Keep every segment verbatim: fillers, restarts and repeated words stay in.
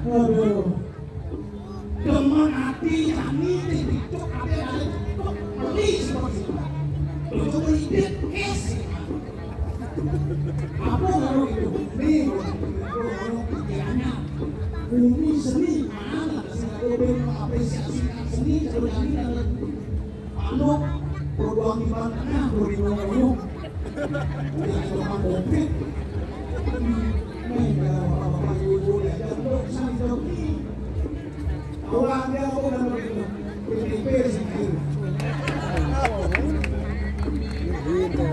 Aduh. Demen ati jani, TikTok ada, ada TikTok, beli seperti itu. Coba ide, kes. Apa kalau itu? Nih, kalau pikirannya, bumi seni, mana sih, kalau belum mengapresiasi seni, kalau jani, anu, perguang di mana, perguang di mana. Udah, itu mah covid. Nih, kalau bapak-bapak, ibu-ibu, ya, jangan, jangan, jangan. Orang dia, aku udah begitu. P D P sih, gitu.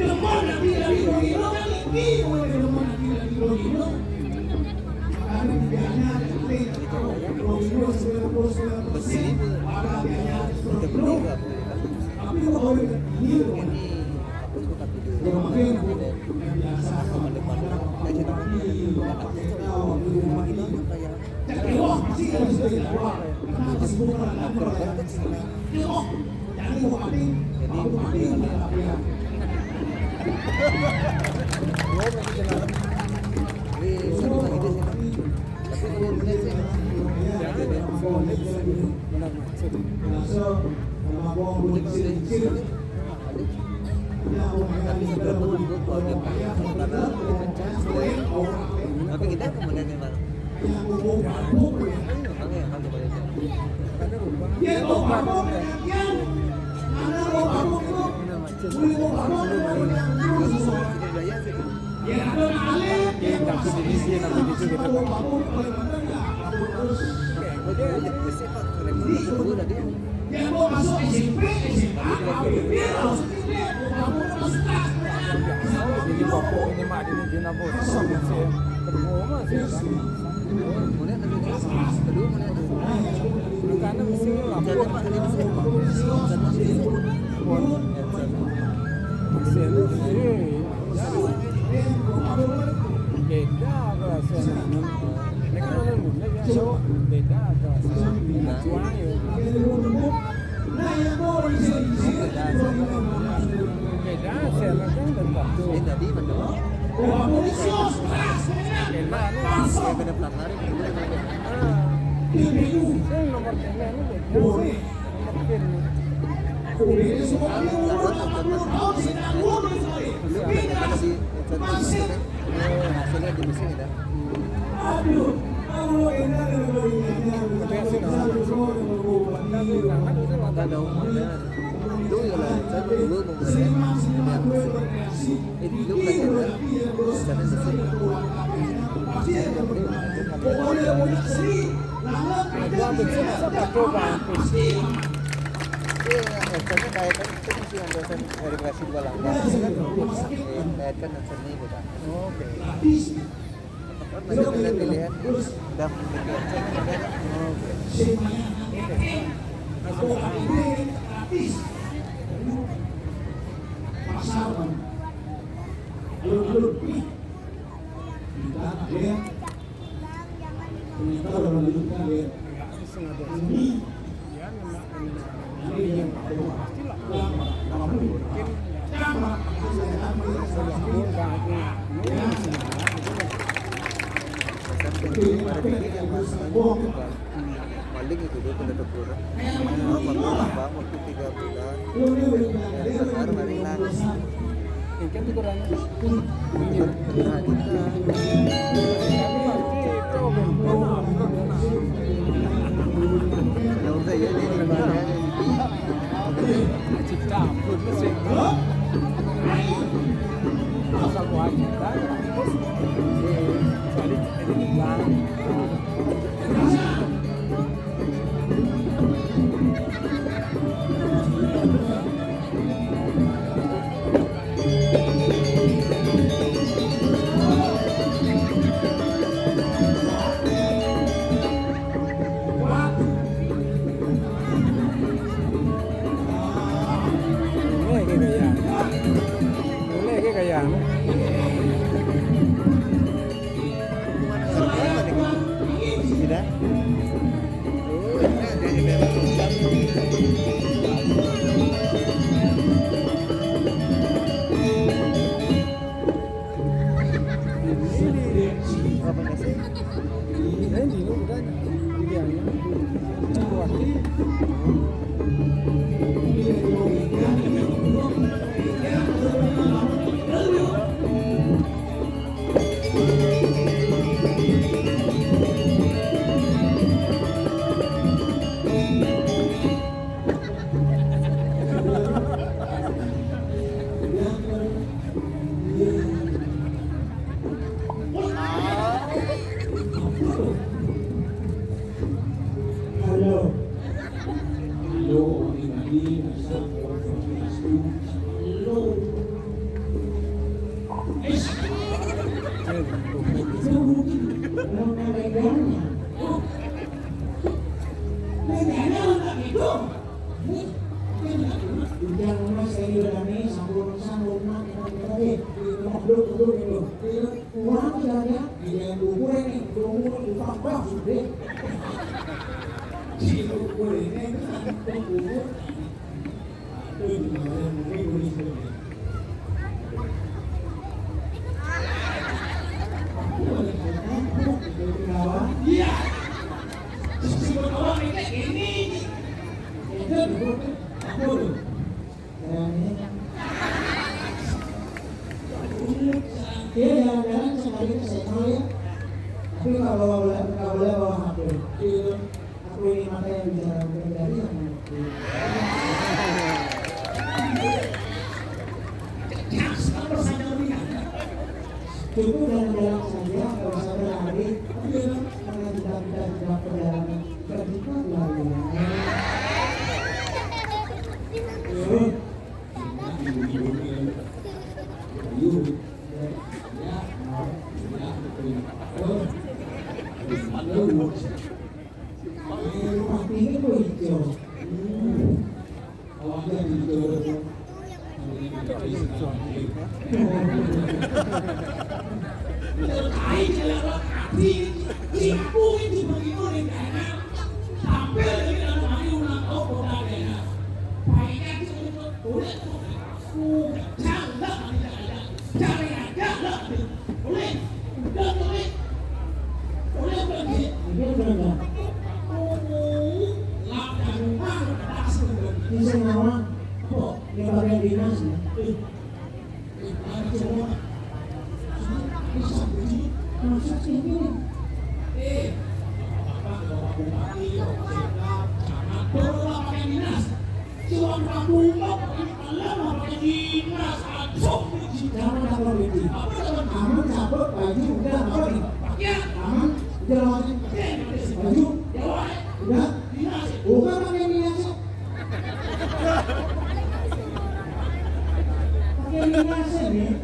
Demen nanti dari Bogino kan, ini mulai demen nanti dari Bogino. Karena kerjanya ada yang lain. Bogino sembilan puluh sembilan persen, pada biaya seperti itu. Tapi kalau ini, loh. Yang mungkin yang biasa, Tapi kita kemudian memang. Oke, oke, boleh. Jadi bapak ini mah di, di Nabos. Iya. Kedua mah sih. Karena mesti lapor. Beda rasanya. Ini kan orang Bunda ya. Beda rasanya. Nah, beda, saya kan dan waktu. Ini tadi betul. Enak nih, saya pada plat hari. Ah. Saya nomor kena ini beda. Nomor pin. Hasilnya di mesin ya. Ada umurnya. Dulu ya lah, saya dulu mau belajar. Itu belajar ya. Rencana di sini. Gua ambil sini, masa pakai bangku? Iya, rencana kayak kan itu masih ada verifikasi dua langkah. Kayak kan rencana gitu. Oke. Kan masih ada pilihan. Udah pilihan. Oke. Pasar, Bang. Alun-alun, nih. Kita ada. Ternyata orang itu kan ya. Ini. Ini yang pastilah. Paling itu dia kena tegur. Waktu tiga bulan. Yang sekarang hari lagi. Ikan tuh kurang. Iya. Tapi pasti itu belum. Kalau enggak ya, ini gimana? Cipta, belum sih. Asal gua aja, kan? Terus, eh, balik, jadi hilang. Mulai kayak gaya. Mulai kayak gaya. Iya, ukuran nih, ukuran utang bah, gede. Iya, ukuran ini kan ukuran. Aduh, gimana mungkin boleh sebenarnya. Aku ada kawan, aku ada kawan. Iya. Sisi berkawan ini, ini. Itu dulu, aku tuh. Iya, jalan-jalan sekali ke Sentul ya. Tapi nggak bawa, nggak boleh bawa H P. Aku ini mata yang bicara, bukan jari yang mengerti. Cukup jalan-jalan saja, nggak usah berlari. Karena tidak, kita tidak perjalanan. Terus, Ini saya nama. Ini bagian dinas ya. Maksud ini. Jangan takut itu. Aman, cabut baju, udah, apa nih? Aman, udah, langsung. Baju, udah. Bukan pakai minyak. Pakai minyak nih.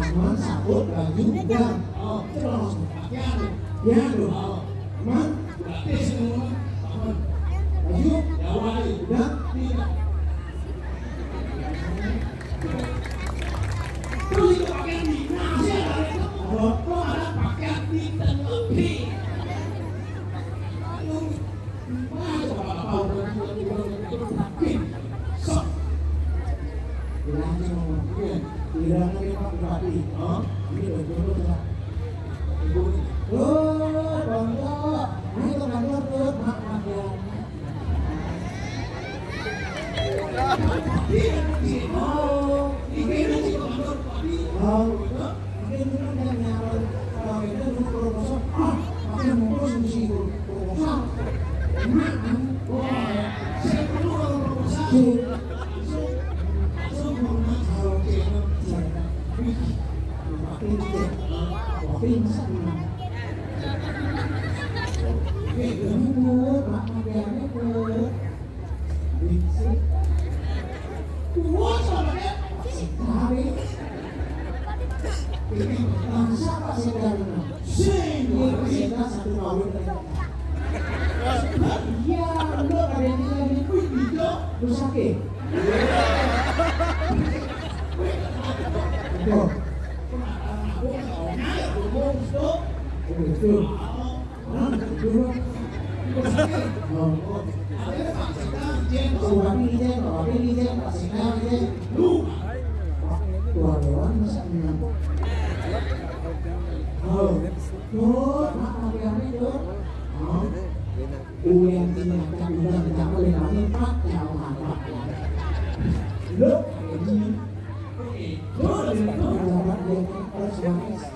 Aman, cabut baju, udah. Coba langsung. Ya, tuh. Aman. Baju, udah. Terus itu pakaian dinas ya, apa? Kok ada pakaian di tengah? Wah, coba apa orang tua, orang tua. Sok. Bilangnya ngomong, iya. Bilangnya Pak Bupati. Oh, ini betul ya. Ibu. Oh, bangga. Ini ke kantor tuh, Pak Madian. Oh, ini ke kantor Pak. Oh, ini kan yang nyamar, kalau itu dulu proposal, ah, pakai bungkus di situ, proposal. Enak, kan? Wah, saya perlu kalau proposal. Iya. Langsung, langsung mau masuk. Oke, oke. Wih, pakai ini deh. Pakai ini sana. Eh, kamu, Pak, pakai apa, Bu? Wah, soalnya sekali. Ini bangsa apa sekali? Sing, sing, satu tahun. Iya, lu ada yang tinggal di, wih, itu, lu sakit. Itu. Itu. Hah? Dulu. Oh. Bupati izin, Bupati izin, Pak Sekda izin. Tuan Dewan masa enam. Oh. Tuh, Pak, tapi aneh, tuh. Oh. Uyan ini akan udah mencapai lima empat jauhan, Pak. Lo, ini. Lo, lo, lo, lo, lo, lo, lo, lo, lo, lo,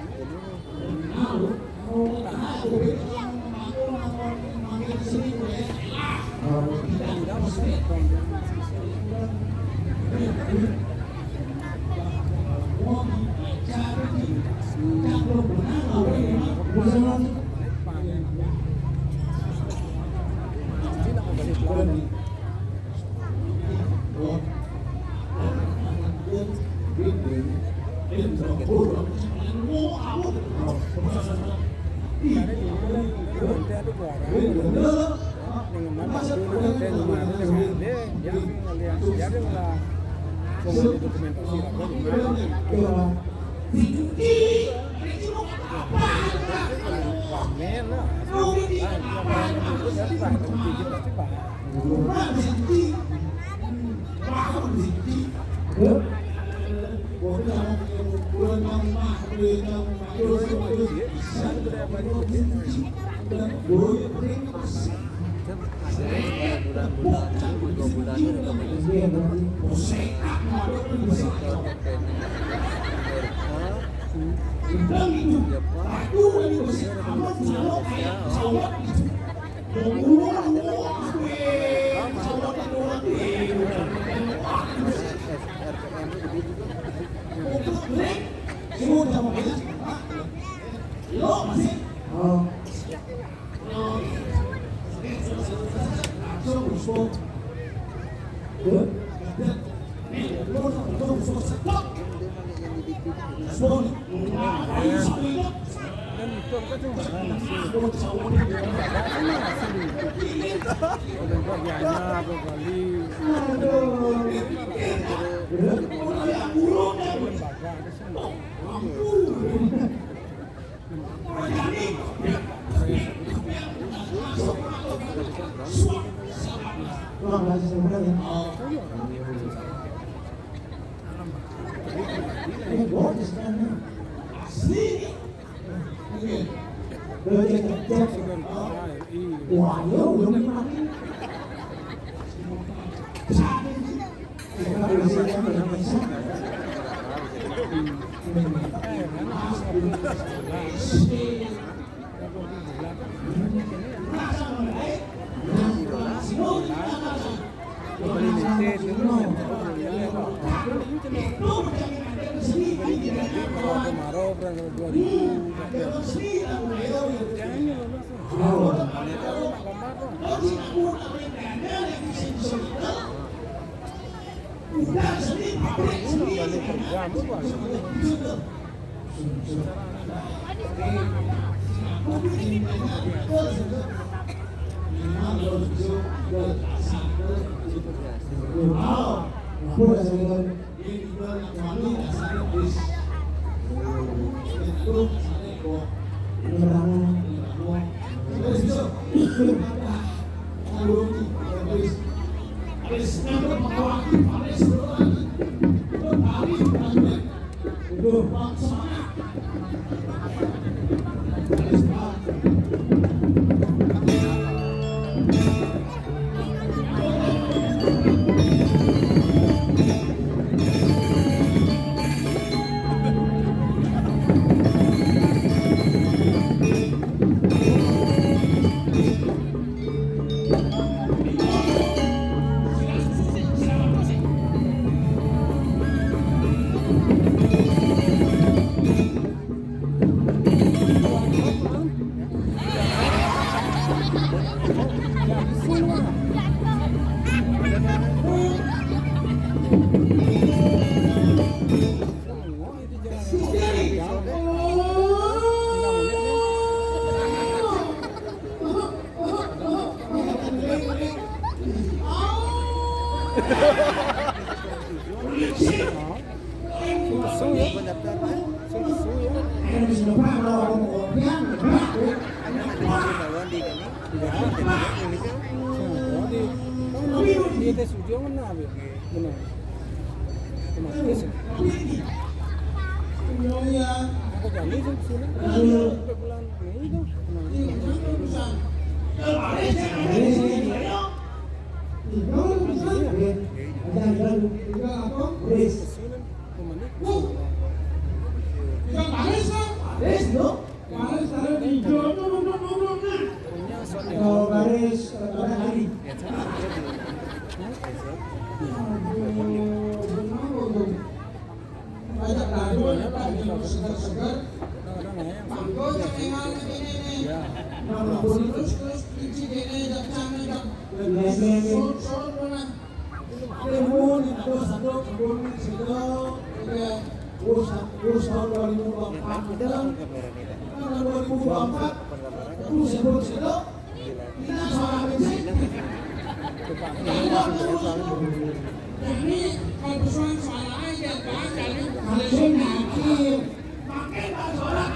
Ini kalau persoalan suara aja, Pak, kali. Kalau saya yakin.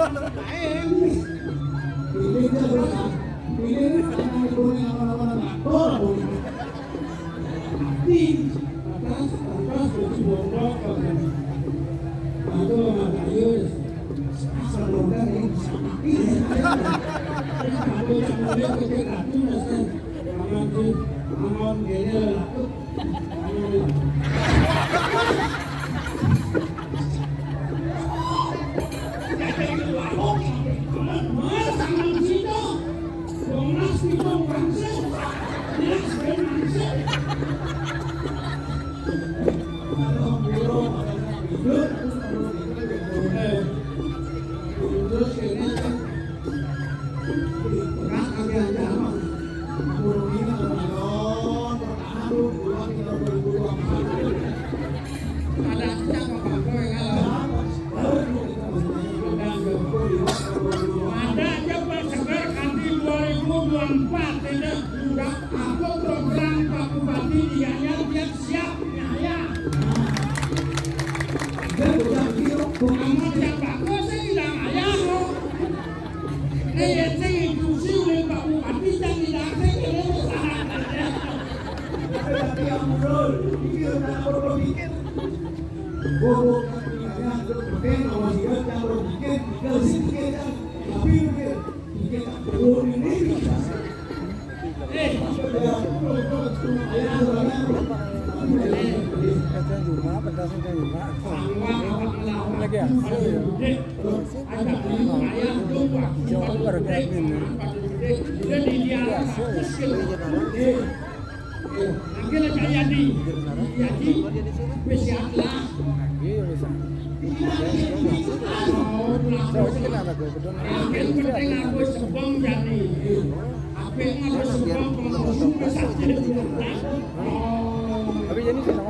Pilih aja, Bos. Pilih aja, jangan boleh lama-lama ngatur, boleh. Tapi, atas, atas, itu bobot, kan. Aku sama Bayu, asal longgar ini bisa mati. Aku yang mulai ke Ratu, Mas, kan. Aman, sih. Aman, gini lah, Ratu. Ada aja Pak Segar nanti dua ribu dua puluh empat, ini udah apa program Pak Bupati, dianya dia siap, ya, ya. Bukan mau yang bagus, saya tidak ayah, loh. Ini yang saya instruksi oleh Pak Bupati, yang tidak saya kira salah. Tapi yang betul, ini udah berpikir. Bobo kan punya, berpikir, kalau dia yang berpikir, tinggal sih pikir, kan. Tapi pikir, pikir, kan, turun ini. Eh, Pedas yang jumlah, pedas yang jumlah. Lagi ya? Jauh warga ini. Jadi dia Angkel aja Yadi. Yadi, wis siap lah. Iya, wis. Saya aja kenal aku, betul. Angkel penting aku sebong jadi. Apa yang aku sebong, kalau suka saja. Tapi jadi seneng.